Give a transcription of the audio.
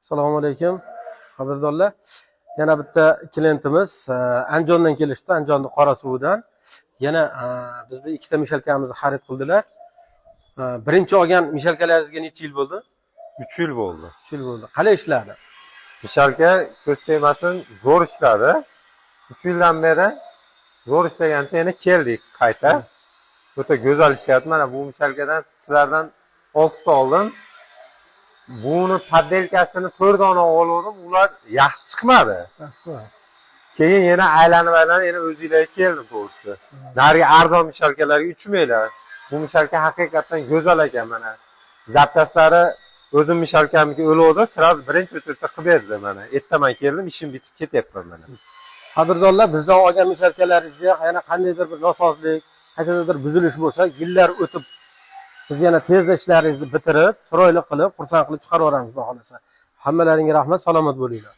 Assalomu alaykum, qadrdonlar. Yana bitta klientimiz Andijondan kelishdi, Andijonni Qorasuvidan. Yana bizni ikkita мешалка mizni xarid qildilar. Birinchi olgan мешалка laringizga necha yil bo'ldi? 3 yil bo'ldi. 3 yil bo'ldi. Qalay ishladi? Мешалка, ko'z tegmasin, zo'r ishladi. 3 yildan beri zo'r ishlagancha yana keldik qayta. O'ta go'zal ishlayapti. Mana bu мешалка dan sizlardan oltita oldim. Buni подделка sini to'rt dona oldim, ular yaxshi chiqmadi. Keyin yana aylanib aylanib yana o'zinglarga keldim, to'g'risi. Narigi arzon мешалка larga uchmanglar. Bu мешалка haqiqatdan go'zal ekan mana. Запчасть lari o'zim мешалка mniki o'luvdi, сразу birinchi o'tirishda qilib berdi mana. Ertaman keldim, ishim bitib ketyapman mana. Qadrdonlar, bizdan olgan мешалка laringizga yana qandaydir bir nosozlik, qayerdadir buzilish bo'lsa, yillar o'tib biz yana tezda ishlaringizni bitirib, chiroyli qilib, xursand qilib chiqarib yuboramiz, xudo xohlasa. Hammalaringga rahmat, salomat bo'linglar.